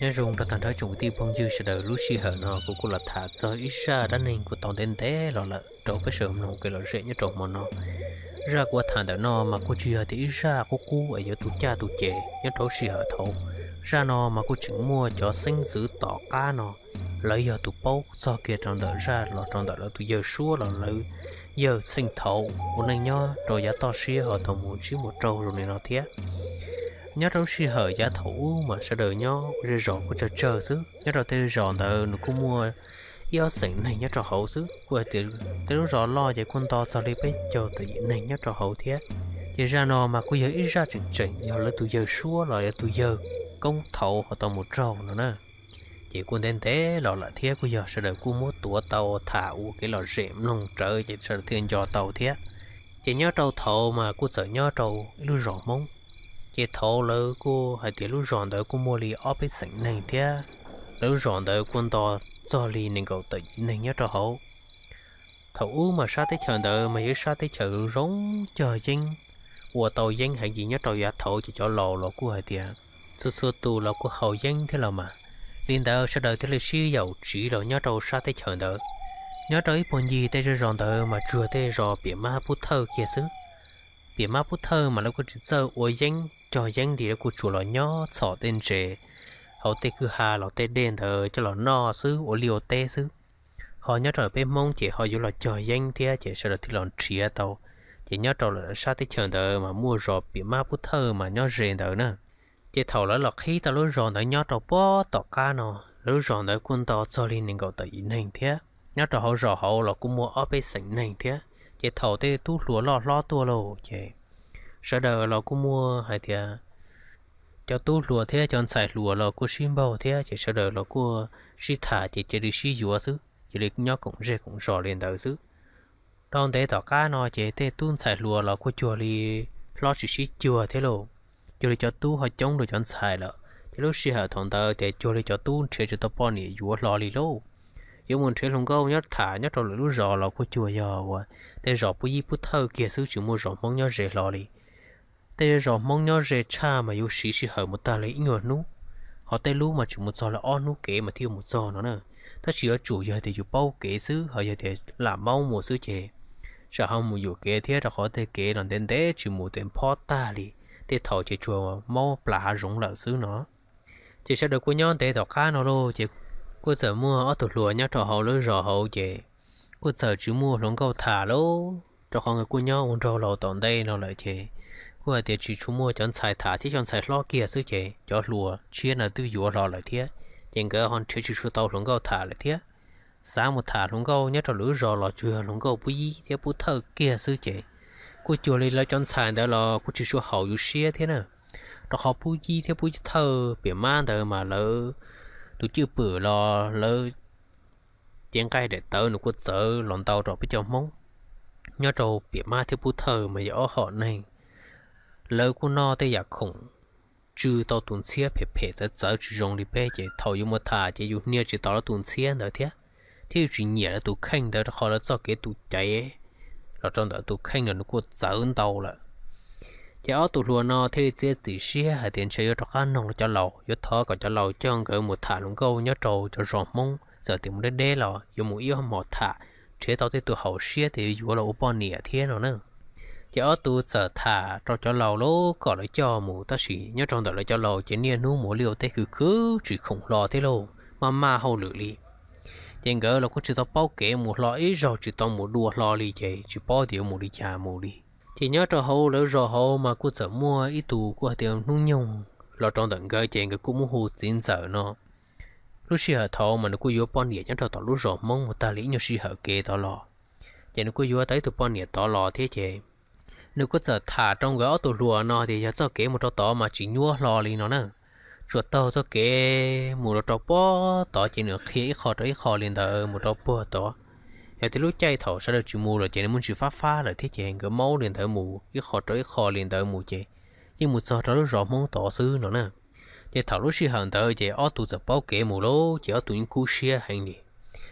Nyob zoo rau tag nrho tsoom kwv tij phooj ywg sawv daws, lub sij hawm no kuv kuj los tham txog ib zaj dab neeg kuj tau ntev ntev los lawm rau peb sawv daws mloog kev lom zem nyob rau hmo no. Zaj kuv tham ntawm no mas kuj tsis yog tias ib zaj qub qub es yuav tu caj tu ces nyob rau lub sij hawm thaud. Zaj no mas kuj tseem muaj cov xeeb ntxwv tom qab no, lawv yog tus paub txog kiag rau ntawm zaj los rau ntawm lawv tus yawg suab los lawv yawg txheej thaud ua neej nyob rau yav toj siab ho tau mus ntsib mus raug zoo li no thiab. Nyob rau lub sij hawm yav thaum ub mas sawv daws nyob ua zej zos kuj tsawg tsawg xwb. Nyob rau tej zos ntawd nws kuj muaj ib ob xeem neeg nyob rau hauv xwb, kuj hais tias tej lub zos loj ces kuj nto txog li peb caug tawm yim neeg nyob rau hauv thiab. Ces zaj no mas kuj yog ib zaj tseem tseem yog lawv tus yawg suab los yog tus yawg koob thaud ho tau mus raug no na. Ces kuj ntev ntev los lawm thiab kuj yog sawv daws kuj muab tuav tau tham ua kev lom zem mloog rawv ces sawv daws thiaj nco tau thiab. Ces nyob rau thaud mas kuj txawm nyob rau ib lub zos Hmoob. Ces thaud lawv kuj hais tias lub zos ntawd kuj muaj li ob peb xeem neeg thiab. Lawv lub zos ntawd kuj nto txog li nees nkaum tawm yim neeg nyob rau hauv. Thaum ub mas sab teb chaws ntawd mas yog ib sab teb chaws zoo cog yeeb, ua tau yeeb heev ces nyob rau yav thaud ces cov laus los kuj hais tias txhua txhua tus los kuj haus yeeb thiab los mas. Li ntawd sawv daws thiaj li sib yaum tsiv los nyob rau sab teb chaws ntawd. Nyob rau ib puag ncig tej zej zos ntawd mas tsuas tej zos piam mab pub thawj kiag xwb. Piam mab pub thawj mas lawv kuj tsis txawj ua yeeb cog yeeb li, lawv kuj tsuas los nyob txhom tej ntses hauv tej kwj ha los tej dej ntawd coj los noj xwb, ua liaj ua teb xwb. Ho nyob rau peb Hmoob ces ho yuav los cog yeeb thiab ces sawv daws thiaj los nrhiav tau. Ces nyob rau lawm sab teb chaws ntawd mas muaj zos piam mab pub thawj mas nyob ze ntawd na. Ces thaum lawv los qhib tau lub zos ntawd nyob rau puag tom qab no, lawv lub zos ntawd kuj nto txog li nees nkaum tawm yim neeg thiab. Nyob rau hauv zos hauv los kuj muaj ob peb xeem neeg thiab. Ces thaum tej tub hluas loj hlob tuaj lauj ces sawv daws los kuj muaj hais tias cov tub hluas thiab cov ntxhais hluas los kuj sib npaug thiab ces sawv daws los kuj sib tham ces cia li sib yuav xwb, cia li nyob koom zej koom zos li ntawd xwb. Rau ntev tom qab no ces tej tub ntxhais hluas los kuj cuag li hlob tsis sib cuag thiab lauj, cuag li cov tub ho coob dua cov ntxhais lawm. Ces lub sij hawm thaum ntawd ces cuag li cov tub nrhiav tsis tau poj niam yuav hlo li lauj. Yuav mus nrhiav hluas nkauj nyob tham nyob rau lwm lub zos los kuj cuag yog uas tej zos pub yib pub thawj kiag xwb, tsis muaj zos Hmoob nyob ze hlo li. Tej zos Hmoob nyob ze tshaj mas yuav siv sij hawm mus tag li ib nyuag hnub, ho tej lub mas tseem mus txog li ob hnub kev mas thiaj mus txog no na. Tab sis yuav tsum yog tias yus paub kev xwb, ho yog tias lam maub mus xwb ces tsam ho mus yuam kev thiab, rau qhov tej kev los ntev ntev tsis mus tes phob tag li, tej thaum ces tsuas maub plas hav zoov lawm xwb no. Ces sawv daws kuj nyob ntev tom qab no lauj ces kuj txawm muaj ob tug hluas nyob rau hauv lub zos hauv ces kuj txawm tsis muaj hluas nkauj tham lauj, rau qhov nkawd kuj nyob ua nraug laus tom ntej no lawm ces kuj hais tias tsis tshua muaj cov ntxhais tham thiab, cov ntxhais hlob kiag xwb ces cov hluas tshiab no twb yuav hlo lawm thiab, ces nkawd ho nrhiav tsis tshua tau hluas nkauj tham lawm thiab. Xav mus tham hluas nkauj nyob rau lwm lub zos los tsuas yog hluas nkauj pub yib thiab pub thawj kiag xwb ces kuj cuag li lawv cov ntxhais ntawd los kuj tsis tshua haum yus siab thiab na. Rau qhov pub yib thiab pub thawj piam mab ntawd mas lawv tus cwj pwm los lawv cev nqaij daim tawv nws kuj txawv los ntau rau peb cov Hmoob. Nyob rau piam mab thiab pub thawj mas yog ob hom neeg, lawv kuj noj tej yam khoom tsw tau tus ntxhiab phem phem txawv txawv tsis zoo li peb, ces thaum yus mus tham ces yus hnia tsis tau lawv tus ntxhiab ntawd thiab, thiab yus tsis nyiam lawv tus kheej ntawd rau qhov lawv txoj kev tu caiv los rau ntawm tus kheej los nws kuj txawv ntau lawm. Ces ob tug hluas no thiaj li txiav txim siab hais tias ntshe yuav rov qab noog cov laus, yuav thov kom cov laus coj nkawd mus tham hluas nkauj nyob rau cov zos Hmoob, txawm tias mus deb deb los yuav mus ib hmos tham, nrhiav tau tej tus haum siab tias yuav yuav los ua poj niam thiab no na. Ces ob tug txawm tham rau cov laus lauj kom lawv coj mus, tab sis nyob rau ntawm lawv cov laus ces niaj hnub mus liaj ua teb khwv khwv tsis khoom hlo thiab lauj, maj maj hauj lwm li. Ces nkawd los kuj tsis tau paub kev mus hlo ib zaug, tsis tau mus dua hlo li ces tsis paub tias yuav mus li cas mus li. Ces nyob rau hauv lawv zos hauv mas kuj txawm muaj ib tug kuj hais tias hnub nyoog los rau ntawm nkawd ces nkawd kuj muab hu txiv ntxawm no. Lub sij hawm thaud mas nws kuj yuav poj niam nyob rau tom lub zos Hmoob mus tag li ib nyuag sij hawm kev tod los, ces nws kuj yuav tau ib tug poj niam tod los thiab ces nws kuj txawm tham rau nkawd ob tug hluas no tias yog txoj kev mus rau tod mas tsis nyuaj hlo li no na. Tsuas taug txoj kev mus rau puag tod ces nws qhia ib qho rau ib qho li ntawd mus rau puag tod. Yog tias lub caij thaum sawv daws tsis mus lawm ces nws muaj ntsis fab fab lawm thiab ces nkawd maub li ntawd mus ib qho rau ib qho li ntawd mus ces yeej mus txog rau lub zos Hmoob tod xwb no na. Ces thaum lub sij hawm ntawd ces ob tug txawm paub kev mus lauj, ces ob tug yeej kub siab heev li.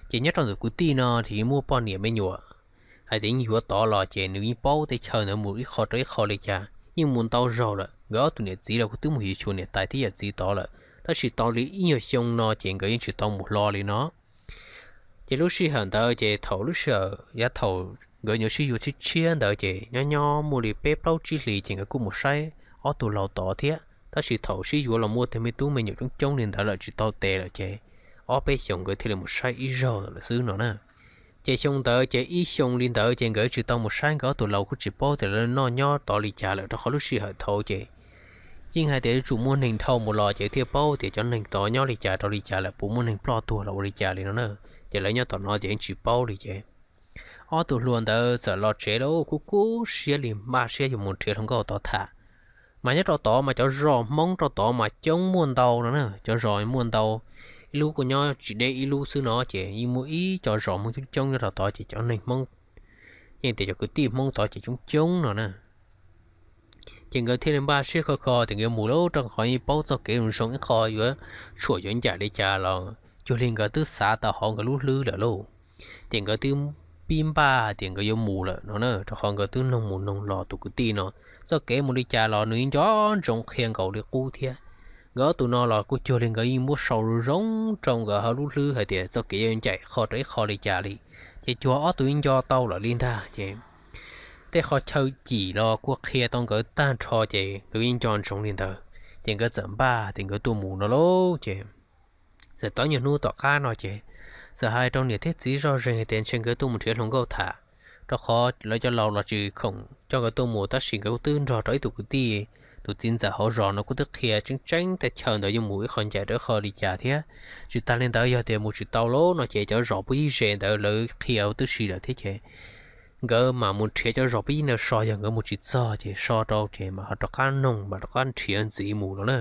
Ces nyob rau ntawm kwv tij no ces muaj poj niam me nyuam hais tias yeej yuav tod los ces nws yeej paub tej chaw ntawd mus ib qho rau ib qho li cas, yeej mus ntau zaug lawm. Nkawd ob tug niam txiv los kuj twb mus yuav tshuaj niam tais thiab yawm txiv tod lawm, Tab sis tau li ib nyuag xyoo no ces nkawd yeej tsis tau mus hlo li no. Ces lub sij hawm ntawd ces thaum lub sij hawm yav thaum nkawd nyuam sib yuav tshiab tshiab ntawd ces nyob nyob muaj li peb plaub tsib hlis ces nkawd kuj mus saib ob tug laus tod thiab. Tab sis thaum sib yuav los muaj tej me tub me nyuam coob coob li ntawd lawm tsis tau tes lawm ces ob peb xyoos nkawd thiaj li mus saib ib zaug lawm xwb no na. Ces xyoo ntawd ces ib xyoo li ntawd ces nkawd tsis tau mus saib nkawd ob tug laus kuj tsis paub tias lawv noj nyob tod li cas lawm rau qhov lub sij hawm thaud ces yeej hais tias yuav tsum muaj neeg dhau mus los ces thiaj paub tias cov neeg tod nyob li cas rau li cas lawm, puas muaj neeg ploj tuag los ua li cas li no na. Ces lawv nyob tom no ces yeej tsis paub li ces ob tug hluas ntawd txawm los tsev lawm kuj kub siab li, npaj siab yuav mus nrhiav hluas nkauj tod tham. Mas nyob rau tod mas cov zos Hmoob rau tod mas coob muaj ntau no na, cov zos muaj ntau, ib lub kuj nyob tsis deb ib lub xwb no ces yeej muaj ib co zos Hmoob coob coob nyob rau tod ces cov neeg Hmoob, yeej tias cov kwv tij Hmoob tod ces coob coob no na. Ces nkawd thiaj li npaj siab kho kho tias nkawd mus lawm rau qhov yeej paub txoj kev zoo zoo ib qho yuav tshuam yuav ncaim li cas los cuag li nkawd twb xav tau hauv nkawd lub hlwb lawm lauj. Ces nkawd twb pib npaj hais tias nkawd yuav mus lawm no na, rau qhov nkawd twb noog mus noog los tus kwv tij no txoj kev mus li cas los nws yeej nco ntsoov qhia nkaus li qub thiab. Nkawd ob tug no los kuj cuag li nkawd yeej muab sau zoo zoo rau nkawd hauv lub hlwb hais tias txoj kev yuav ncaim qho rau ib qho li cas li, ces cuag ob tug yeej nco tau lawm li ntag ces tej qhov chaw cim los kuj qhia tau nkawd tag nrho ces nkawd yeej nco ntsoov li ntawd ces nkawd txawm npaj tias nkawd tuaj mus no lauj. Ces txawm tau nyuag hnub tom qab no ces txawm hais rau niam thiab txiv zoj zeeg hais tias ntshe nkawd tuaj mus nrhiav hluas nkauj tham, rau qhov lawv cov laus los tsis khoom coj nkawd tuaj mus tab sis nkawd kuj twb nrog rau ib tug kwv tij, tus txiv ntxawm hauv zos no kuj twb qhia tseeb tseeb tej chaw ntawd yuav mus ib qho ncaim rau ib qho li cas thiab. Tsis tas li ntawd yog tias mus tsis tau lawm no ces cov zos puab yib ze ntawd lawv qhia huv tib si lawm thiab ces nkawd mam mus nrhiav cov zos puab yib ntawd so, yog nkawd mus tsis txog ces so rau ces mam ho rov qab noog mam rov qab nrhiav ntxiv mus no na.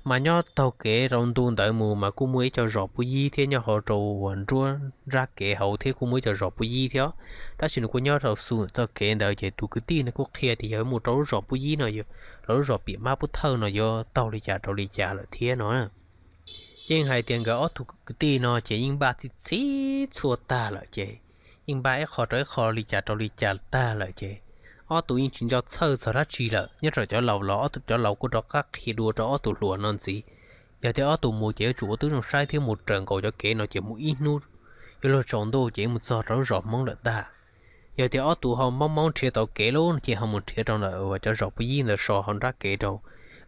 Mas nyob taug kev rau ntu ntawd mus mas kuj muaj ib co zos puab yib thiab nyob hauv rau uas nruab nrab kev hauv thiab kuj muaj ib co zos puab yib thiab, tab sis nws kuj nyob rau xu txoj kev ntawd ces tus kwv tij no kuj qhia tias yog mus rau lub zos puab yib no, los lub zos piam mab pub thawj no yuav taug li cas rau li cas lawm thiab no. Yeej hais tias nkawd ob tug kwv tij no ces yeej npaj txhij txhij txhua tag lawm ces yeej npaj ib qho rau ib qho li cas rau li cas tag lawm ces ob tug yeej tsis nco txhawj txog dab tsi lawm. Nyob rau cov laus los ob tug cov laus kuj rov qab qhia dua rau ob tug hluas no ntxiv, yog tias ob tug mus ces yuav tsum ua tib zoo saib thiab mus raws nkaus cov kev no ces mus ib hnub yuav luag tsaus ntuj ces mus txog rau lub zos Hmoob lawm ntag. Yog tias ob tug ho maub maub nrhiav tau kev lawm no ces ho mus nrhiav rau ntawm uas cov zos puab yib ntawd so hauv nrab kev rau,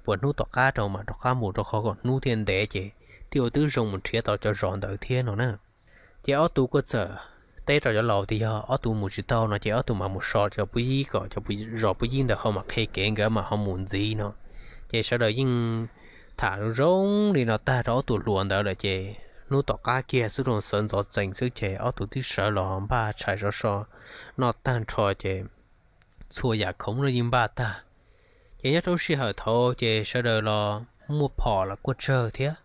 puas hnub tom qab rau mam rov qab mus rau qhov kom hnub thiaj ntev ces thiaj ua tib zoo mus nrhiav tau cov zos ntawd thiab no na. Ces ob tug kuj txawm teb rau cov laus tias yog ob tug mus tsis tau no ces ob tug mam mus so cov puab yib kom cov zos puab yib ntawd ho mam qhia kev nkawd mam ho mus ntxiv no. Ces sawv daws yeej tham zoo li no tag rau ob tug hluas ntawd lawm ces hnub tom qab kiag xwb rau sawv ntxov txees xwb ces ob tug twb sawv los npaj tshais sov so noj tag nrho ces txhua yam khoom no yeej npaj tag. Ces nyob rau lub sij hawm thaud ces sawv daws los muaj phom los kuj tsawg thiab,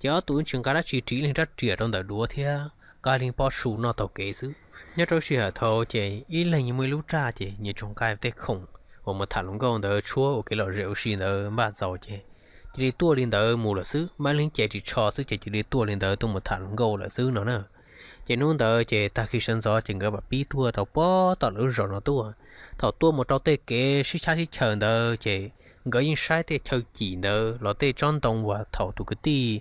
ces ob tug tsis nqa dab tsi, ris ib leeg rab riam rau ntawm duav thiab nqa ib leeg pob su noj taug kev xwb. Nyob rau lub sij hawm thaud ces ib leeg yeej muaj ib lub raj ces nyias tsuas nqa tej khoom uas mus tham hluas nkauj ntawd tshuab ua kev lom zem ua si ntawd npaj txaus ces cia li tuaj li ntawd mus lawm xwb, npaj ib leeg cev ris tsho xwb ces cia li tuaj li ntawd tuaj mus tham hluas nkauj lawm xwb no na. Ces hnub ntawd ces tag kis sawv ntxov ces nkawd mam pib tuaj rau puag tom lawv lub zos no tuaj. Thaum tuaj mus rau tej kev sib tshab sib chaws ntawd ces nkawd yeej saib tej chaw cim ntawd los tej tsob ntoo uas thaum tus kwv tij,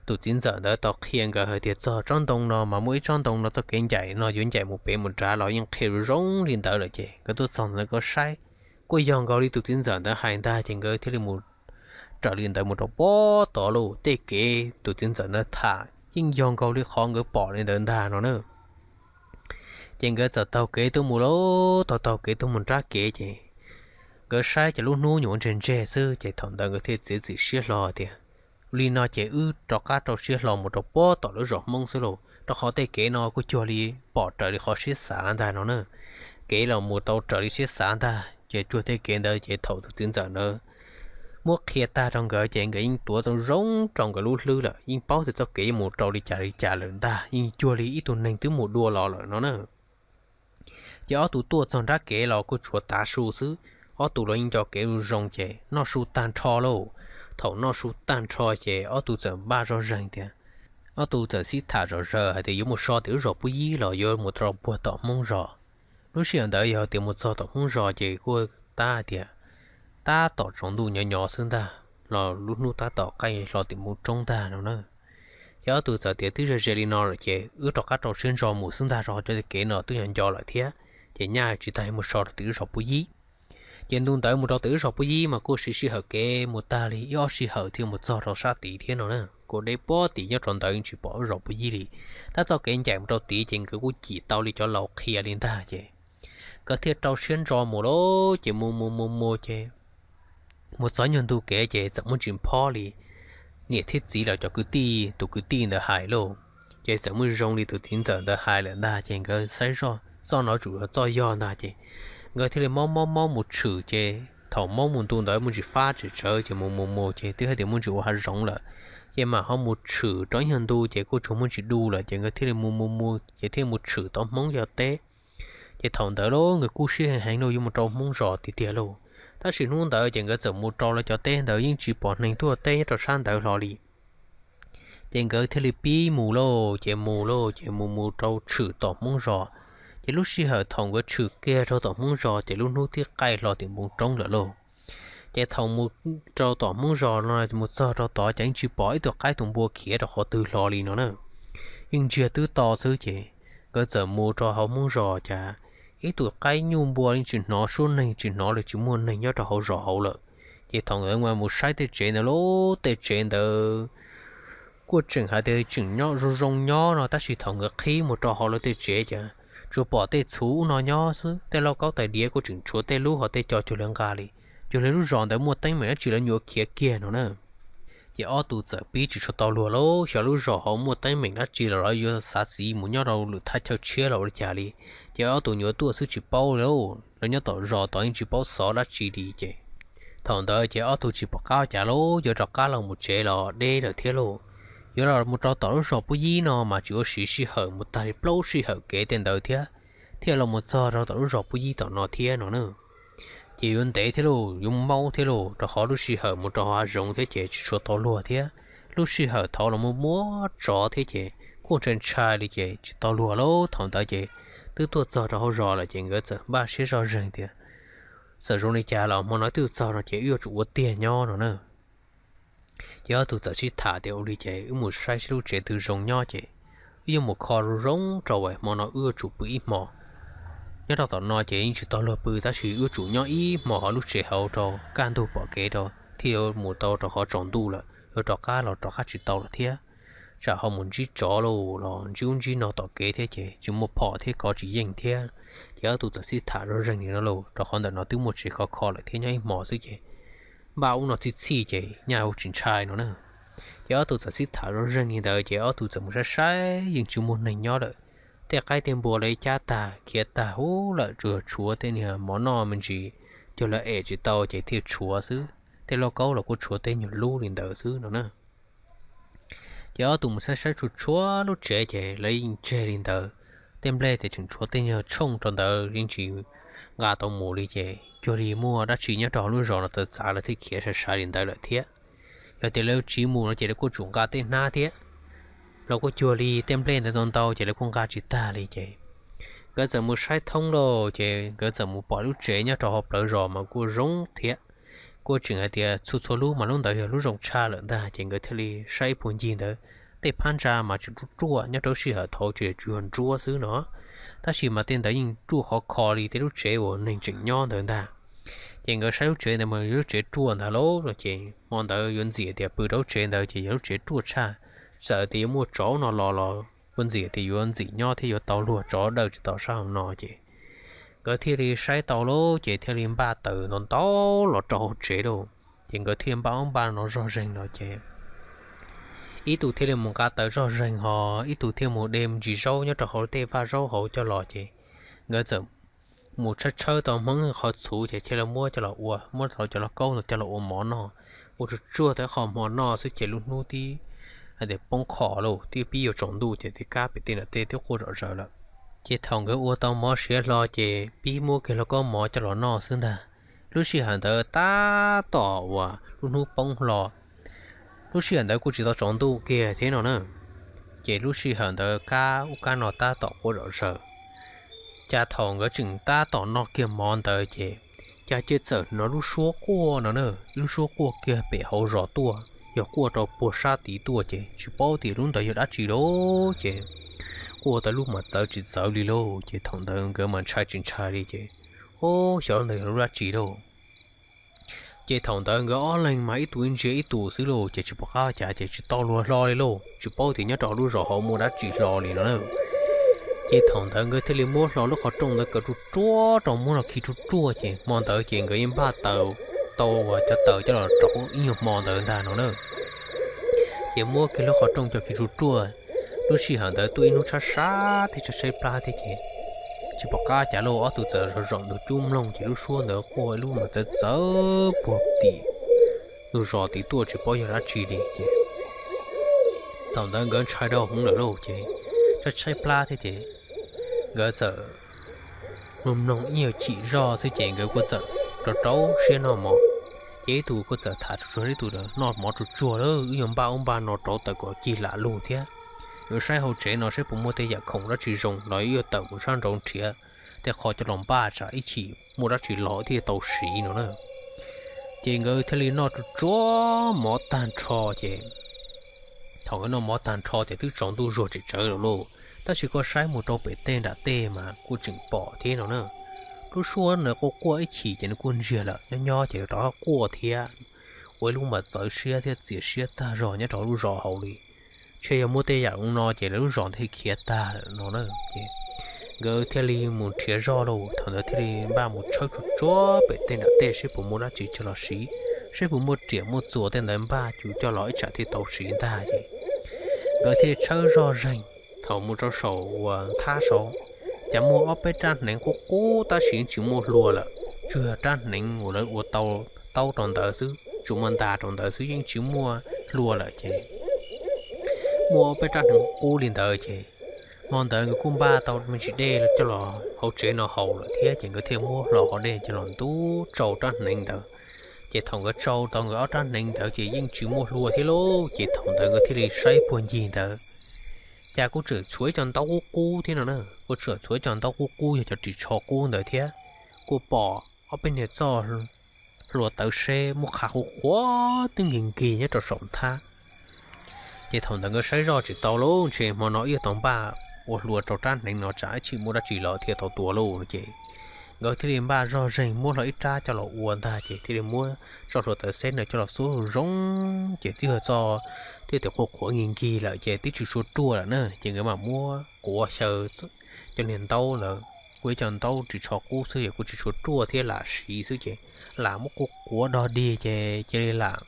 tus txiv ntxawm ntawd tau qhia nkawd hais tias txog tsob ntoo no mas muaj ib tsob ntoo no txoj kev ncaim no yuav ncaim mus pem mus nrad los yeej qhia zoo zoo li ntawd lawm ces nkawd tuaj txog ntawd nkawd saib kuj yog nkaus li tus txiv ntxawm ntawd hais ntag ces nkawd thiaj li mus raws li ntawd mus rau puag tod lauj. Tej kev tus txiv ntxawm ntawd tham yeej yog nkaus li qhov nkawd pom li ntawd ntag no na. Ces nkawd txawm taug kev tuaj mus lauj, taug taug kev tuaj mus nrab kev ces nkawd saib ces lub hnub nyuam qhuav ntseg ntseg xwb ces thaum ntawd nkawd thiaj txiav txim siab hlo tias li no ces wb rov qab rau siab hlo mus rau puag tom lub zos Hmoob xwb lauj, rau qhov tej kev no kuj cuag li pom raws li qhov siab xav ntag no na. Kev los mus tau raws li siab xav ntag ces cuag tej kev ntawd ces thaum tus txiv ntxawm ntawd muab qhia tag rau nkawd ces nkawd yeej tuav tau zoo rau nkawd lub hlwb lawm, yeej paub tias txoj kev yuav mus rau li cas li cas lawm ntag, yeej cuag li ib tug neeg twb mus dua los lawm no na. Ces ob tug tuaj txog nrab kev los kuj tshuav tav su xwb, ob tug los yeej nco kev zoo zoo ces noj su tag nrho lauj. Thaum noj su tag nrho ces ob tug txawm npaj zoj zeeg tias, ob tug txawm sib tham zom zaws hais tias yuav mus so tim lub zos Pub Yib los yuav mus rau puag tom Hmoob zos. Lub sij hawm ntawd yog tias mus txog tom Hmoob zos ces kuj tab hais tias tab tom tsaus ntuj nyo nyo xwb ntag. los lub hnub tab tom qaij hlo tim npoo roob ntag no na. Ces ob tug txawm tias twb ze ze li no lawm ces wb rov qab rau siab ntso mus xwb ntag, rau qhov cov kev no twb yog nco lawm thiab, ces nyaj tsis tas mus so rau tim lub zos Pub Yib. Ces ntu ntawd mus rau tim lub zos Pub Yib mas kuj siv sij hawm kev mus tag li ib ob sij hawm thiaj mus txog rau sab tid thiab no na, kuj deb puag tim nyob rau ntawd yeej tsis pom lub zos Pub Yib li. Tab txoj kev ncaim mus rau tid ces nkawd kuj cim tau li cov laus qhia li ntag ces nkawd thiaj rau siab ntso mus lauj, ces mus mus mus mus ces mus txog nyuag ntu kev ces txawm muaj ntsis phob li. Niam thiab txiv los cov kwv tij, tus kwv tij ntawd hais lauj, ces txawm muaj zoo li tus txiv ntxawm ntawd hais lawm ntag ces nkawd saib zoj txoj no tsuas yog txoj yog ntag ces nkawd thiaj li mob mob mob mus tshwm ces thaum mob mus ntu ntawd muaj ntsis fab tsem tsawv ces mus mus mus ces twb hais tias muaj ntsis ua hav zoov lawm, ces mam ho mus tshwm rau ib nyuag ntu ces kuj tsuas muaj ntsis du lawm ces nkawd thiaj li mus mus mus ces thiaj mus tshwm tau Hmoob cov teb. Ces thaum ntawd lauj nkawd kub siab heev heev lauj, yuav mus rau Hmoob zos tiag tiag lauj. Tab sis hnub ntawd ces nkawd txawm mus rau lawv cov teb ntawd yeej tsis pom neeg tuaj teb nyob rau sab ntawd hlo li. Ces nkawd thiaj li pib mus lauj, ces mus lauj, ces mus mus rau tshwm tom Hmoob zos. Ces lub sij hawm thaum nkawd tshwm kiag rau tom Hmoob zos ces lub hnub twb qaij hlo tim npoo roob lawm lauj. Ces thaum mus rau tom Hmoob zos no mus txog rau tod ces yeej tsis pom ib tug qaib tus npua khiav rau qhov twg hlo li no na. Yeej ntsiag twb to xwb ces nkawd txawm mus rau hauv Hmoob zos cas ib tug qaib nyuj npua yeej tsis hnov suab neeg, tsis hnov li, tsis muaj neeg nyob rau hauv zos hauv lawm. Ces thaum nkawd mus saib tej tsev ntawd lauj, tej tsev ntawd kuj tseem hais tias tseem nyob zoo zoo nyob no, tab sis thaum nkawd qhib mus rau hauv lawv tej tsev ces tsuas pom tej txhuv ub no nyob xwb, tej lauj kaub tais diav kuj tseem tshuav tej lub hos tej co cuag li nqa li, cuag li lub zos ntawd muaj teeb meem dab tsi lawv nyuam khiav kiag no na. Ces ob tug txawm pib tsis tshua tau luag lauj, xyov lub zos hauv muaj teeb meem dab tsi los lawv yuav xav txiv mus nyob rau lwm thaj chaw tshiab los ua li cas li. Ces ob tug nyuam tuaj xwb tsis paub li, lawv nyob tom zos tod yeej tsis paub xov dab tsi li ces thaum ntawd ces ob tug tsis pom qab ua cas lauj, yuav rov qab los mus tsev los deb lawm thiab lauj. Yuav los mus rau tom lub zos Pub Yib no mas tsis ua siv sij hawm mus tag li plaub sij hawm kev tej ntawd thiab, thiaj los mus txog rau tom lub zos Pub Yib tom no thiab no na. Ces yuav ntev thiab lauj, yuav maub thiab lauj, rau qhov lub sij hawm mus rau hauv hav zoov thiab ces tsis tshua tau luag thiab. Lub sij hawm thaum los mus muab tsov thiab ces kuj ntshai ntshai li ces tsis tau luag lauj. Thaum ntawd ces twb tuaj txog rau hauv zos lawm ces nkawd txawm npaj siab zoj zeeg tias txawm zoo li cas los hmo no twb txog no ces wb yuav tsum ua tiag nyob no na. Ces ob tug txawm sib tham tias ua li ces wb mus saib seb lub tsev twg zoo nyob ces wb yuav mus kho zoo zoo rau hmo no wb yuav tsum pw ib hmo. Nyob rau tom no ces yeej tsis tau luag pw tab sis wb yuav tsum nyob ib hmo hauv lub tsev hauv rau kaj ntug pom kev rau thiaj yuav mus tau rau qhov tsaus ntuj lawm yuav rov qab los rov qab tsis tau lawm thiab. Tsam ho mus ntsib tsov lauj los ntsib ub ntsib no tom kev thiab ces tsis muaj phom thiab kov tsis yeej thiab. Ces ob tug txawm sib tham zoj zeeg li no lauj, rau qhov ntawm no twb muaj tsev khov kho lawm thiab nyob ib hmo xwb ces npaj ub no txhij txhij ces nyaj ua tsis ntshai no na. Ces ob tug txawm sib tham zoj zeeg li ntawd ces ob tug txawm mus saib saib yeej tsis muaj neeg nyob lawm. Tej qaib tej npua lawv cab tag khiav tag huv lawm, tsuas yog tshuav tej niag mov noj me ntsis, cog lawv em tsis tau ces thiaj tshuav xwb. Tej lauj kaub los kuj tshuav tej nyuag lub li ntawd xwb no na. Ces ob tug mus saib saib tsuas tshuav lub tsev ces lawv yeej tseg li ntawd. Tej nplej ces tseem tshuav tej nyuag tshooj rau ntawd yeej tsis nqa tau mus li ces cuag li muaj dab tsi nyob rau hauv lub zos no txawv txav lawv thiaj khiav sai sai li ntawd lawm thiab. Yog tias lawv tsiv mus no ces lawv kuj tsum nqa tej hnab thiab los kuj cuag li tej nplej ntawd ntau ntau ces lawv kuj nqa tsis tag li ces nkawd txawm mus saib thoob lauj ces nkawd txawm mus pom lub tsev nyob rau hauv plawv zos mas kuj zoo thiab. Kuj tseem hais tias txhua txhua lub mas lub ntawd yog lub zoo tshaj lawm ntag ces nkawd thiaj li saib ib puag ncig ntawd. Tej phab ntsa mas tseem ruaj ruaj nyob rau lub sij hawm thaud ces tsuas yog nruab xwb no, tab sis mas tej ntawd yeej ruaj khov kho li tej lub tsev uas neeg tseem nyob ntawd ntag. Ces nkawd saib lub tsev ntawd mas yog lub tsev ruaj ntag lauj no ces hmo ntawd yuav ntxim tias pw rau lub tsev ntawd ces yog lub tsev ruaj tshaj, txawm tias yuav muaj tsov no los los kuj ntxim tias yuav ntxim nyob thiab yuav tau luag, tsov dawj tsis tau sab hauv no ces nkawd thiaj li saib tau lauj ces thiaj li npaj taws ntau ntau los rau hauv tsev lauj. Ces nkawd thiaj npaj ub npaj no zoj zeeg no ces ib tug thiaj li mus nqa taws zoj zeeg ho ib tug thiaj mus de me ntsis zaub nyob rau hauv tej vaj zaub hauv coj los ces nkawd txawm mus tshawb tshawb tau hmoob qhov txhuv ces thiaj li muab coj los ua, muab tau cov lauj kaub no coj los ua mov noj. Ua tsuag tsuag tau qho hmo noj xwb ces lub hnub twb hais tias poob qho lauj, twb pib yuav tsaus ntuj ces tej kab pem tej nram tej twb quaj zom zaws lawm. Ces thaum nkawd ua tau mov siav hlo ces pib muab kiag lauj kaub mov coj los noj xwb ntag. Lub sij hawm ntawd tab tom uas lub hnub poob hlo, lub sij hawm ntawd kuj tsis tau tsaus ntuj kiag thiab no na. Ces lub sij hawm ntawd kab ub kab no tab tom quaj zom zaws. Cas thaum nkawd tseem tab tom noj kiag mov ntawd ces cas cia txawm hnov lub suab quaj no na, lub suab quaj kiag pem hauv zos tuaj, yog quaj rau puag sab tid tuaj ces tsis paub tias lub ntawd yog dab tsi lauj ces quaj tau lub mas txawv tsis txawv li lauj. Ces thaum ntawd nkawd mas ntshai tsis ntshai li ces, o, xyov lub ntawd yog lub dab tsi lauj. Ces thaum ntawd nkawd ob leeg mas ib tug ib ntsia ib tug xwb lauj ces tsis pom qab cas ces tsis tau luag hlo li lauj, tsis paub tias nyob rau lub zos hauv muaj dab tsi hlo li no na. Ces thaum ntawd nkawd thiaj li muab hlo lub qhov rooj ntawd kaw ruaj ruaj rau muab los khi ruaj ruaj ces hmo ntawd ces nkawd yeej npaj taws, tau cov taws coj los rauv ib nyuag hmo ntawd ntag no na. Ces muab kiag lub qhov rooj coj khi ruaj ruaj, lub sij hawm ntawd tuaj ib hnub tshab sab thiab tshaib tshaib plab thiab ces tsis pom qab cas lauj, ob tug txawm zaum ntug cub mloog ces lub suab ntawd quaj ib lub mas txawv txawv puag tim ntug zos tid tuaj tsis paub yog dab tsi li ces thaum ntawd nkawd ntshai dhau hwv lawm lauj ces tshaib tshaib plab thiab ces nkawd txawm mloog mloog ib nyuag chim zoj xwb ces nkawd kuj txawm rau rau siab noj mov. Ces ib tug kuj txawm tham tsuag tsuag ib tug, noj mov tsuag tsuag lawm wb yuav npaj ub npaj no rauv taws kom cig lam lug thiab, yuav saib hauv tsev no saib puas muaj tej yam khoom dab tsi zoo los yuav tawm mus sab nraud nrhiav tej qho coj los npaj tsam ib chim muaj dab tsi los thiaj tau siv no na. Ces nkawd thiaj li noj tsuag tsuag mov tag nrho ces thaum nkawd noj mov tag nrho ces twb tsaus ntuj zuag tsem tsawv lawm lauj, tab sis koj saib mus rau pem tej nram tej mas kuj tseem pom thiab no na. Lub suab ntawd quaj quaj ib chim ces nws kuj ntsiag lawm, nyob nyob ces rov qab quaj thiab, ua ib lub mas txawv siab thiab txias siab tag zog nyob rau lub zos hauv li. Ntshe yog muaj tej yam zoo no ces lawv lub zos ntawd khiav tag lawm no na ces nkawd thiaj li mus nrhiav zoj lauj, thaum ntawd thiaj li npaj mus tshawb tsuag tsuag pem tej nram tej saib puas muaj dab tsi coj los siv, saib puas muaj riam muaj txuas tej ntawd npaj coj los ib tsam thiaj tau siv ntag ces nkawd thiaj tshawb zoj zeeg. Thaum mus rau saum uas thab saud, cas muaj ob peb rab hneev qub qub tab sis yeej tsis muaj hlua lawm, tsuas yog rab hneev uas lawv ua tau taub rau ntawd xwb, tsuas muaj nta rau ntawd xwb yeej tsis muaj hlua lawm ces muaj ob peb rab hneev qub li ntawd ces hmo ntawd nkawd kuj npaj tau me ntsis dej coj los hauv tsev no haus lawm thiab ces nkawd thiaj muab hlo hov dej coj los ntub tsau rab hneev ntawd. Ces thaum nkawd tsau tau nkawd ob rab hneev ntawd ces yeej tsis muaj hlua thiab lauj, ces thaum ntawd nkawd thiaj li saib puag ncig ntawd, cas kuj tseem tshuav ib co ntaub qub qub thiab no na, kuj tseem tshuav ib co ntaub qub qub yog cov ris tsho qub ntawd thiab. Kuj pom ob peb niag txoj hlua tawv seb muaj qhov qhuav qhuav twb nkig nkig nyob rau saum nthab. Ces thaum ntawd nkawd saib zoj tsis tau lauj, ntshe hmo no wb yuav tau npaj ua hlua rau rab hneev no tsam ib chim muaj dab tsi los thiaj tau tua lauj no ces nkawd thiaj li npaj zoj zeeg muab hlo ib rab coj los ua ntag ces thiaj li muab txoj hlua tawv seb no coj los xuab zoo zoo ces twb yog txoj twb tias qhuav qhuav nkig nkig lawm ces twb tsis tshua ruaj lawm na ces nkawd mam muab quav xyaw cov niag ntaub ntawd, kuj ib co ntaub ris tsho qub xwb ces kuj tsis tshua ruaj thiab lam siv xwb ces lam muab quav quav dog dig ces cia li lam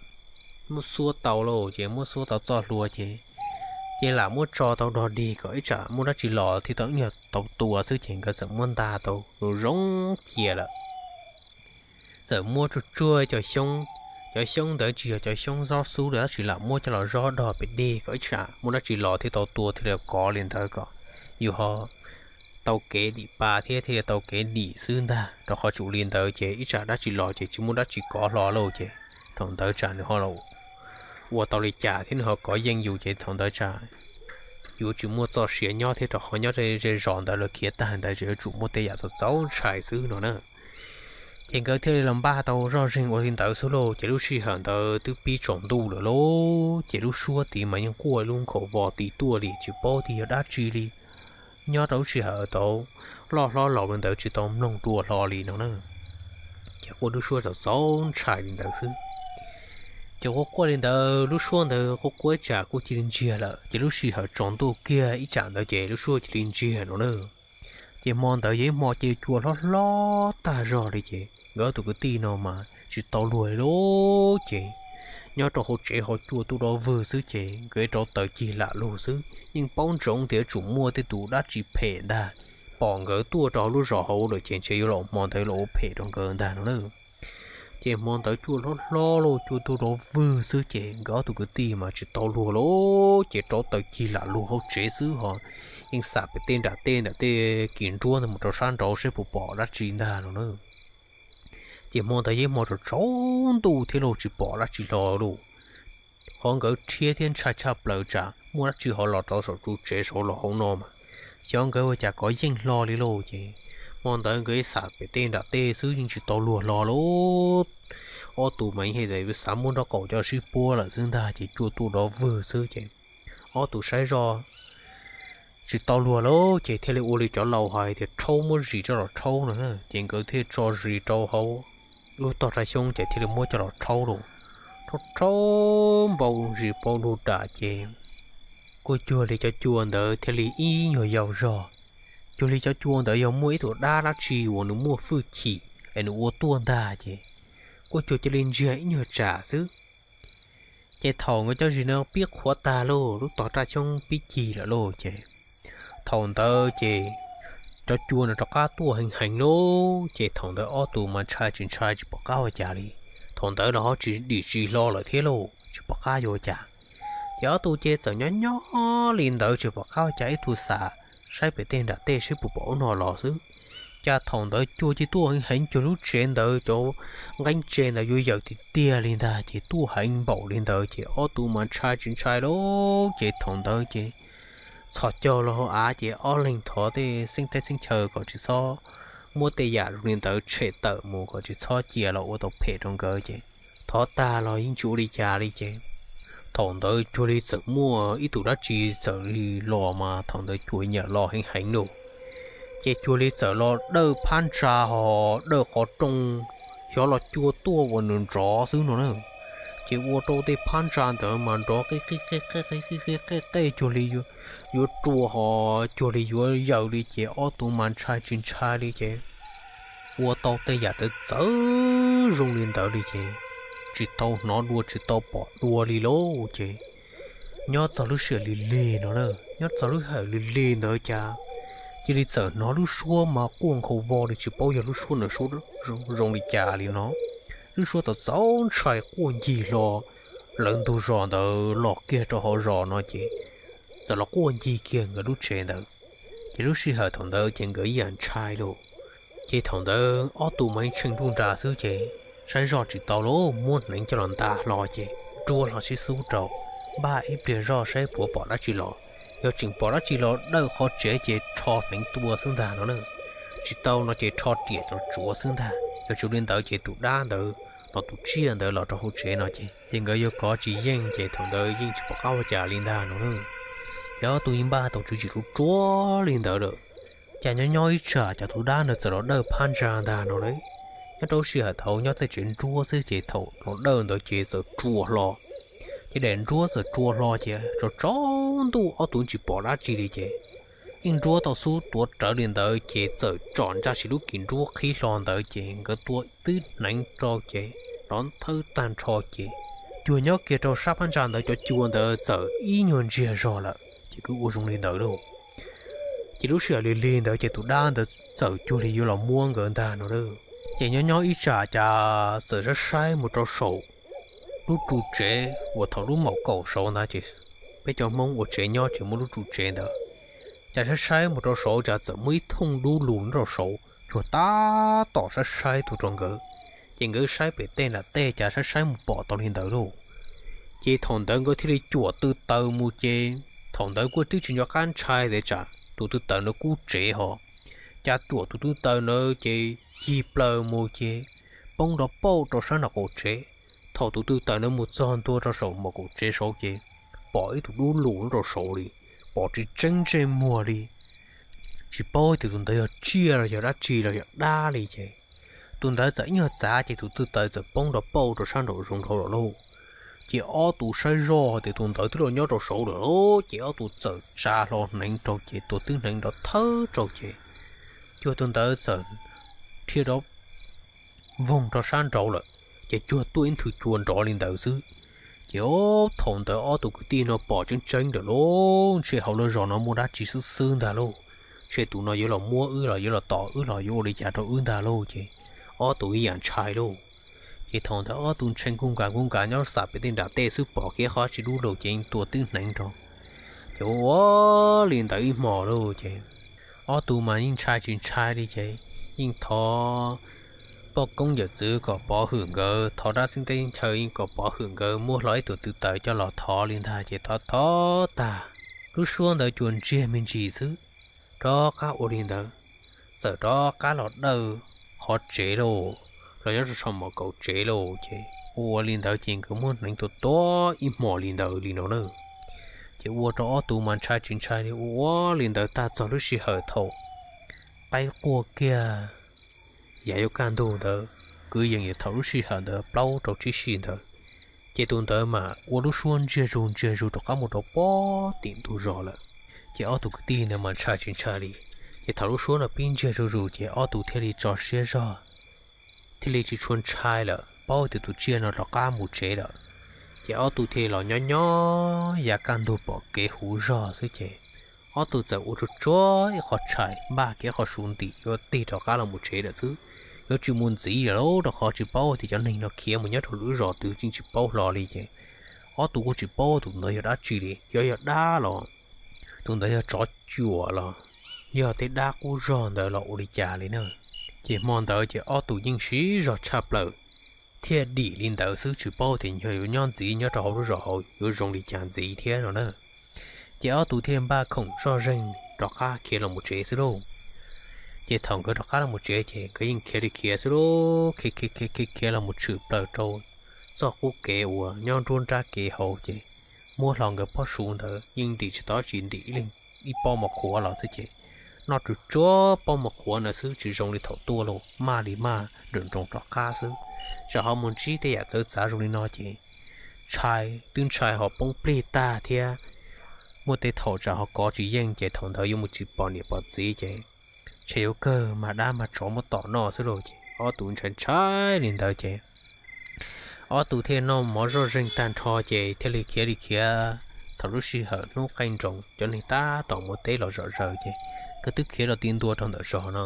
muab xuab tau lauj, ces muab xuab tau txoj hlua ces cia li lam muab tso tau dog dig kom ib tsam muaj dab tsi los thiaj tau ib nyuag tau tua xwb ces nkawd txawm muab nta tau zoo zoo cia lawm. Txawm muab tsuag tsuag cov xyoob, cov xyoob ntawd tsis yog cov xyoob xob xub li tab sis lam muab coj los zov dog pem dej kom ib tsam muaj dab tsi los thiaj tau tua thiaj li kov li ntawd kom yus ho tau kev dim pa thiab thiaj li tau kev dim xwb ntag, rau qhov tsum li ntawd ces ib tsam dab tsi los ces tsis muaj dab tsi kov hlo lauj ces thaum ntawd tsam nws ho ua tau li cas thiab nws ho kov yeej yus ces thaum ntawd tsam yuav tsis muaj txoj sia nyob thiab rau qhov nyob ze zos ntawd lawv khiav tag ntawd ces yuav tsum muaj tej yam txaus txaus ntshai xwb no na. Ces nkawd thiaj li los npaj tau zoj zeeg ua li ntawd xwb lauj, ces lub sij hawm ntawd twb pib tsaus ntuj lawm lauj, ces lub suab tid mas yeej quaj lub nkhaus vos tid tuaj li tsis paub tias yog dab tsi li. Nyob rau lub sij hawm tau loj hlob laus li ntawd tsis tau mloog dua hlo li no na. Ces quaj lub suab txaus txaus ntshai li ntawd xwb. Ces quaj quaj li ntawd lub suab ntawd quaj quaj ib tsam kuj cia li ntsiag lawm, ces lub sij hawm tsaus ntuj kiag ib tsam ntawd ces lub suab cia li ntsiag no na. Ces hmo ntawd yog ib hmo ces cua hlob hlob tag zog li ces nkawd ob tug kwv tij no mas tsis tau luag li lauj, ces nyob rau hauv tsev ho cua tuaj do vwg xwb ces nkawd rauv taws cig lam lug xwb, yeej paub ntsoov tias yuav tsum muaj tej tus dab tsi phem ntag pom nkawd tuaj rau hauv lub zos hauv lawm ces ntshe yuav los hmo ntawd los ua phem rau nkawd ntag no na. Ces hmo ntawd cua hlob hlob lauj, cua tuaj do vwg xwb ces nkawd ob tug kwv tij mas tsis tau luag lauj, ces rauv taws cig lam lug hauv tsev xwb ho yeej xam pem tej nram tej ntawm tej kis nruab ntawd mus rau sab nraud saib puas pom dab tsi ntag no na. Ces hmo ntawd yog ib hmo tsaus tsaus ntuj thiab lauj tsis pom dab tsi hlo lauj. Qhov nkawd rhiab thiab ntshai tshaj plaws tsam muaj dab tsi ho los rau saum ru tsev saud los hauv no mas xyov nkawd ua cas kov yeej hlo li lauj ces Hmo ntawd nkawd ib xam pem tej nram tej xwb yeej tsis tau luag hlo lauj. Ob tug mas yeej xav muab nraub qaum coj sib puab lawm xwb ntag ces cua tuaj dov vwg xwb ces ob tug saib zoj tsis tau luag lauj ces thiaj li ua li cov laus hais tias rhaub muab zis coj los rhaub no na ces nkawd thiaj tso zis rau hauv lub tog raj xyoob ces thiaj li muab coj los rhaub lauj. Rhaub rhaub npau zis pau lug dam ces kuj cuag li cov cua ntawd thiaj li ib nyuag yau zog. Cuag li cov cua ntawd yog muaj ib tug dab dab tsi uas nws muaj hwj chim es nws ua tuaj ntag ces kuj cuag cia li ntsiag ib nyuag tsam xwb. Ces thaum nkawd cov zis no pib qhuav tag lauj, lub tog raj xyoob pib cig lawm lauj ces thaum ntawd ces cov cua no rov qab tuaj heev heev lauj ces thaum ntawd ob tug mas ntshai tsis ntshai tsis pom qab ua cas li. Thaum ntawd los ho tsis dim tsis hlo lawm thiab lauj, tsis pom qab yuav ua cas. Ces ob tug ces txawm nyob nyob li ntawd tsis pom qab ua cas, ib tug xam saib pem tej nram tej saib puas pom ub no los xwb. Cas thaum ntawd cua cia tuaj heev heev, cuag lub tsev ntawd cov nqeeb tse ntawd yuav yawm tiag tiag li ntag ces tuaj heev npaum li ntawd ces ob tug mas ntshai tsis ntshai lauj ces thaum ntawd ces txhos caug los hauv av ces ob leeg thov tej xeeb teb xeeb chaw kom tsis txhob muab tej yam zoo li ntawd tshem tawm mus kom tsis txhob cia los ua tau phem rau nkawd ces thov tag los yeej tsis ua li cas li ces thaum ntawd cuag li txawm muaj ib tug dab tsi txawm li los mas thaum ntawd cua nyiam los heev heev lauj. Ces cuag li txawm los dawj phab ntsa ho dawj qhov rooj xyov los cua tuaj ua nws nrov xwb no na. Ces ua rau tej phab ntsa ntawd mas nrov qi qi qi qi qi qi qi qej cuag li yuav rua ho cuag li yuav yawm li ces ob tug mas ntshai tsis ntshai li ces ua tau tej yam txawv txawv zoo li ntawd li ces tsis tau hnov dua tsis tau pom dua li lauj ces nyob txog lub sij hawm lig lig no na, nyob txog lub sij hawm lig lig ntawd cas cia li txawm hnov lub suab mas quaj nkhaus vos li tsis paub yog lub suab ntawd suab zoo li cas li no. Lub suab txawv txawv ntshai quaj ncig hlo lawv ntug zos ntawd los kiag rau hauv zos no ces txawm los quaj ncig kiag nkawd lub tsev ntawd. Ces lub sij hawm thaum ntawd ces nkawd ib yam ntshai lauj. Ces thaum ntawd ob tug mas yeej tshee nruj nra xwb ces saib zoj tsis tau lauj, muab hneev coj los nta hlo ces nruab hlo sib xub rau, npaj ib pliag zoj saib puas pom dab tsi los. Yog tseem pom dab tsi los dawj qhov tsev ces rho hneev tua xwb ntag no na. Tsis tau no ces rho riam los tsuav xwb ntag. Yog tsis li ntawd ces tus dab ntawd los tus tsiaj ntawd los rau hauv tsev no ces ces nkawd yuav kov tsis yeej ces thaum ntawd yeej tsis pom qab ua cas li ntag no na. Ces ob tug yeej npaj tau tswv yim ruaj ruaj li ntawd lawm. Cas nyob nyob ib tsam cas tus dab ntawd txawm los dawj phab ntsa ntag no lauj. Nyob rau lub sij hawm thaud nyob tej tsev nruab xwb ces thaum los dawj ntawd ces txawm rua hlo. Ces daim nruab txawm rua hlo ces tsaus tsaus ntuj ob tug tsis pom dab tsi li ces yeej nruab tau xub tuav rawv li ntawd ces txawm tsom ntsa sim lub kis nruab qhib hlo ntawd ces nkawd tua twb hneev rau ces nrov nthawb tag nrho ces cuag nyob kiag rau sab phab ntsa ntawd cov cua ntawd txawm ib nyuag ntsiag zog lawm ces kuj ua zoo li ntawd lauj. Ces lub sij hawm lig lig ntawd ces tus dab ntawd txawm cuag li yuav los muab nkawd ntag no lauj. Ces nyob nyob ib tsam cas txawm saib saib mus rau saum lub ru tsev uas thaum lub maum kaum saud ntawd ces peb cov Hmoob ua tsev nyob ces muaj lub ru tsev ntawd. Cas saib saib mus rau saud cas txawm muaj ib thooj dub lug nyob rau saud cuag tab tom saib saib tuaj rau nkawd. Ces nkawd saib pem tej nram tej cas saib saib mus pom tau li ntawd lauj. Ces thaum ntawd nkawd thiaj li cuam tw taws mus ces thaum ntawd kuj twb tsis nco qab ntshai tias tsam tus tw taws ntawd kub tsev ho. Cas cuam tus tw taws ntawd ces cig plaws mus ces poob nrov pauj rau sab nraum qaum tsev. Thaum tus tw taws ntawd mus txog ntua rau saum maum kaum tsev saud ces pom ib tug dub lug nyob rau saud li, pom tsis tseeb ntsej muag li. Tsis paub tias tus ntawd yog tsiaj los yog dab tsi los yog dab li ces tus ntawd txawm ib nyuag txav ces tus tw taws txawm poob nrov pauj rau sab nraum zoov nraud lawm lauj. Ces ob tug saib zoj tias tus ntawd twb los nyob rau saud lawm lauj, ces ob tug txawm tsa hlo hneev rau ces tua twb hneev nrov thawb rau ces cuag tus ntawd txawm dhia rov voog rau sab nraud lawm, ces cuag tuaj ib nthwv cua nrov li ntawd xwb. Ces thaum ntawd ob tug kwv tij no pom tseeb tseeb lawm lauj, ntshe hauv lawv zos no muaj dab tsi xwb xwb ntag lauj. Ntshe tus no yuav los muab wb los yuav los tom wb los yuav ua li cas rau wb ntag lauj ces ob tug ib yam ntshai lauj. Ces thaum ntawd ob tug ntshai nkuj nkas nkuj nkas nyob xam pem tej nram tej xwb pom kiag qhov tsis dub lug ces tua twb hneev rau. Ces ua ua li ntawd ib hmos lauj ces ob tug mas yeej ntshai tsis ntshai li ces yeej thov poj koob yawm txwv kom pov hwm nkawd, thov dab xeeb teb chaws yeej kom pov hwm nkawd muab hlo ib tug tw taws coj los thov li ntag ces thov thov tag, lub suab ntawd cua ntsiag me ntsis xwb, rov qab ua li ntawd. txawm rov qab los dawj qhov tsev lauj, los nyob rau saum mom kaum tsev lauj. Ces ua ua li ntawd ces nkawd muab hneev tua tua ib hmos li ntawd li no na. Ces ua rau ob tug mas ntshai tsis ntshai li, ua ua li ntawd tag txog lub sij hawm thaum qaib quaj kiag yav yuav kaj ntug ntawd, kwv yees yog thaum lub sij hawm ntawd plaub rau tsib sij ntawd, ces tus ntawd mas ua lub suab ntsiag zug ntsiag zug rov qab mus rau pem tim ntug zos lawm. Ces ob tug kwv tij ntawd mas ntshai tsis ntshai li. Ces thaum lub suab no pib ntsiag zuj zus ces ob tug thiaj li tso siab zog, thiaj li tsis tshua ntshai lawm, paub tias tus tsiaj no rov qab mus tsev lawm. Ces ob tug thiaj li los nyob nyob yav kaj ntug pom kev huv zog xwb ces ob tug txawm ua tsuag tsuag ib qho tshais npaj kiag qhov su ntim yuav tig rov qab los mus tsev lawm xwb. Yuav tsis mus ntxiv lawm rau qhov tsis paub tias cov neeg no khiav mus nyob rau lub zos twg yeej tsis paub hlo li ces ob tug kuj tsis paub tus ntawd yog dab tsi li, yog yog dab los tus ntawd yog tsov cuam los yog tej dab qub zog ntawd los ua li cas li na. Ces hmo ntawd ces ob tug yeej siv zog tshaj plaws thiaj dim li ntawd xwb, tsis paub tias yog yuav nyob ntxiv nyob rau hauv lub zos hauv yuav zoo li cas ntxiv thiab no na. Ces ob tug thiaj npaj khoom zoj zeeg rov qab khiav los mus tsev xwb lauj. Ces thaum nkawd rov qab los mus tsev ces nkawd yeej khiav li khiav xwb lauj, khiav khiav khiav khiav los mus tshwm plaws rau txoj qub kev uas nyob nruab nrab kev hauv ces muab hlo nkawd pob su ntawd yeej ntim tsis tau dab tsi, ntim ib leeg ib pob mos qhuav los xwb ces noj tsuag tsuag pob mos qhuav ntawd xwb, tsis zoo li thaum tuaj los maj li maj nroos nroos rov qab xwb. Tsam ho mus ntsib tej yam txawv txav zoo li no ces ntshai twb ntshai ho poob plig tag thiab muaj tej thaum tsam ho kov tsis yeej ces thaum ntawd yuav mus tsis pom niam pom txiv ces ntshe yuav kawg mas dab mas tsov muab tom noj xwb lauj. Ces ob tug ntshai ntshai li ntawd ces ob tug thiaj noj mov zoj zeeg tag nrho ces thiaj li khiav li khiav. Thaum lub sij hawm hnub qaij nroos cov neeg tab tom mus teb los zom zaws ces nkawd twb khiav los ti ntua rau ntawm zos no.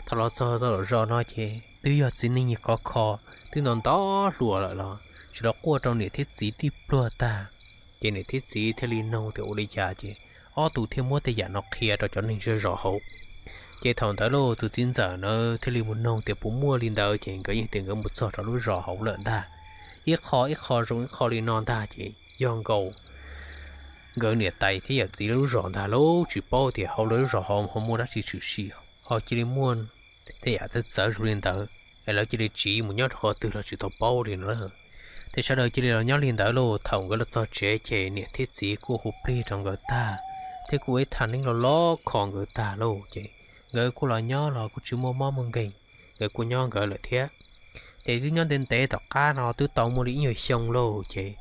Thaum los txog rau ntawm zos no ces twb yog txiv neej qov kho twb nto nto hluas lawm los tsis los quaj rau niam thiab txiv tib pluag tag. Ces niam thiab txiv thiaj li noog tias ua li cas ces ob tug thiaj muab tej yam no qhia rau cov neeg zej zos hauv. Ces thaum ntawd lauj tus txiv ntxawm na thiaj li mus noog tias puas muaj li ntawd ces nkawd yeej tias nkawd mus txog rau lub zos hauv lawm ntag. Ib qho ib qho zoo ib qho li no ntag ces yog nkaus nkawd niam tais thiab yawm txiv lawv lub zos ntag lauj, tsis paub tias hauv lawv lub zos hauv ho muaj dab tsi tshwm sim ho cia li muaj tej yam txawv txawv zoo li ntawd es lawv cia li tsiv mus nyob rau qhov twg los tsis tau paub li no na. Ces sawv daws cia li los nyob li ntawd lauj. Thaum nkawd los txog tsev ces niam thiab txiv kuj hu plig rau nkawd tag thiab kuj ib tham neeb loj loj kho nkawd tag lauj. Ces nkawd kuj los nyob los kuj tsis muaj mob muaj nkeeg, nkawd kuj nyob nkawd lawm thiab. Ces twb nyob ntev ntev tom qab no twb tau muaj li ib nyuag xyoo lauj ces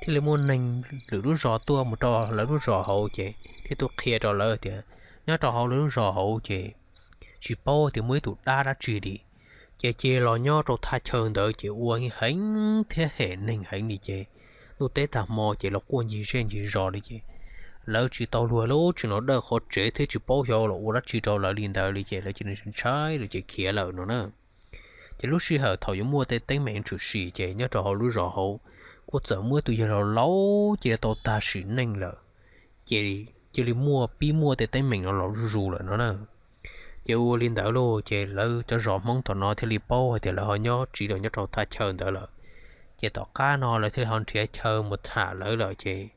thiaj li muaj neeg lwm lub zos tuaj mus rau lawv lub zos hauv ces thiaj tuaj qhia rau lawv tias nyob rau hauv lawv lub zos hauv ces tsis paub tias muaj ib tug dab dab tsi li. Ces cia los nyob rau thaj chaw ntawd ces ua heev thiab hem neeg heev li ces ntuj teb tag hmo ces los quaj ncig zej ncig zos li ces lawv tsis tau luag lub tsis no dawj qhov tsev thiab tsis paub xyov los ua dab tsi rau lawv li ntawd li ces lawv cia li ntshai lawv ces khiav lawm no na. Ces lub sij hawm thaum yuav muaj tej teeb meem tshwm sim ces nyob rau hauv lub zos hauv kuj txawm muaj ib tug yawg laus laus ces tau tag sim neej lawm, ces cia li muaj pib muaj tej teeb meem no los zuj zus lawm no na. Ces ua li ntawd lauj ces lawv cov zos Hmoob tom no thiaj li paub hais tias lawv ho nyob tsiv los nyob rau thaj chaw ntawd lawm. Ces tom qab no lawv thiaj li ho nrhiav chaw mus tham lawv lawm ces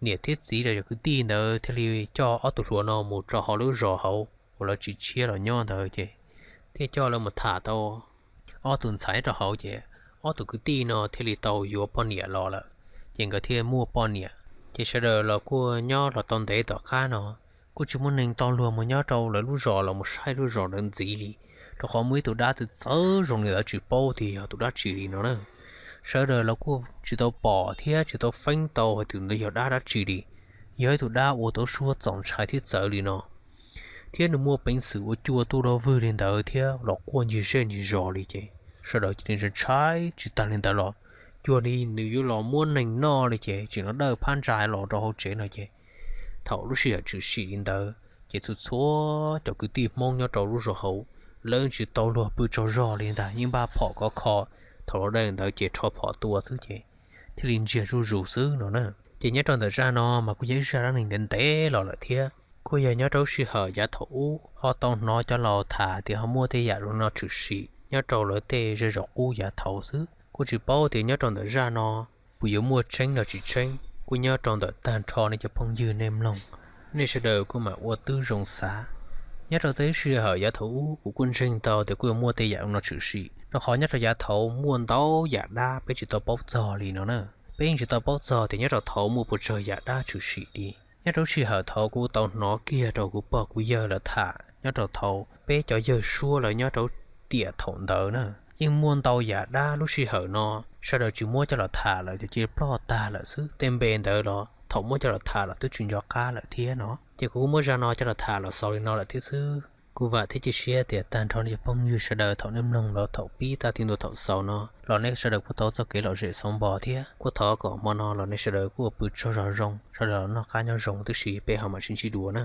niam thiab txiv los yog kwv tij ntawd thiaj li coj ob tug hluas no mus rau hauv lub zos hauv uas lawv tsis tshiab los nyob ntawd ces thiaj coj lawv mus tham tau ob tug ntxhais rau hauv ces ob tug kwv tij no thiaj li tau yuav poj niam los lawm. Ces nkawd thiaj muaj poj niam ces sawv daws los kuj nyob los tau ntev tom qab no kuj tsis muaj neeg tau luag mus nyob rau lawv lub zos los mus saib lub zos ntawd ntxiv li, rau qhov muaj ib tug dab txawv txawv zoo li lawv tsis paub tias yog tus dab tsi li no na. Sawv daws los kuj tsis tau pom thiab tsis tau feeb tau hais tias ntawd yog dab dab tsi li, yog ib tug dab ua tau suab txaus ntshai thiab txawv li no thiab nws muaj peev xwm ua cua tuaj dab vwg li ntawd thiab los quaj ncig zej ncig zos li ces sawv daws cia li ntshai tsis tag li ntawd los cuag li nws yuav los muab neeg noj li ces tseem los dawj phab ntsa los rau hauv tsev no ces thaum lub sij hawm tshwm sim li ntawd ces txhua txhua cov kwv tij Hmoob nyob rau lub zos hauv lawv tsis tau luag pw tsaug zog li ntag, yeej npaj phom khov kho, thaum los dawj ntawd ces rho phom tua xwb ces thiaj li ntsiag zuj zus xwb no na. Ces nyob rau ntawm zaj no mas kuj yog ib zaj dab neeg ntev ntev los lawm thiab, kuj yog nyob rau lub sij hawm yav thaum ub ho tau hnov cov laus tham tias ho muaj tej yam zoo no tshwm sim nyob rau lawv tej zej zos qub yav thaud xwb. Kuj tsis paub tias nyob rau ntawm zaj no puas yuav muaj tseeb los tsis tseeb, kuj nyob rau ntawm tag nrho nej cov phooj ywg nej mloog, nej sawv daws kuj mam ua tib zoo xav Nyob rau tej sij hawm yav thaum ub kuv kuj ntseeg tau tias kuj yuav muaj tej yam no tshwm sim, rau qhov nyob rau yav thaud muaj ntau yam dab peb tsis tau paub txog li no na. Peb yeej tsis tau paub txog tias nyob rau thaud muaj puas tsawg yam dab tshwm sim li. Nyob rau lub sij hawm thaud kuv tau hnov kiag rau kuv pog kuv yawg lawv tham, nyob rau thaud peb cov yawg suab lawv nyob rau tiam thaum ntawd na, yeej muaj ntau yam dab lub sij hawm no sawv daws tsis muab coj los tham lawm, cov cia ploj tag lawm xwb. Tej npe ntawd los thaum muab coj los tham los twb tsis nco qab lawm thiab no. Ces kuv kuj muab zaj no coj los tham los xaus li no lawm thiab xwb. Kuv vam thiab cia siab tias tag nrho nej cov phooj ywg sawv daws thaum nej mloog los thaum pib txij ntua thaum xaus no los nej sawv daws kuj tau txoj kev lom zem xauv npo thiab. Kuj thov kom hmo no los nej sawv daws kuj ua pw tsaug zog zoo, sawv daws los noj qab nyob zoo, tib si peb ho mam sib ntsib dua na.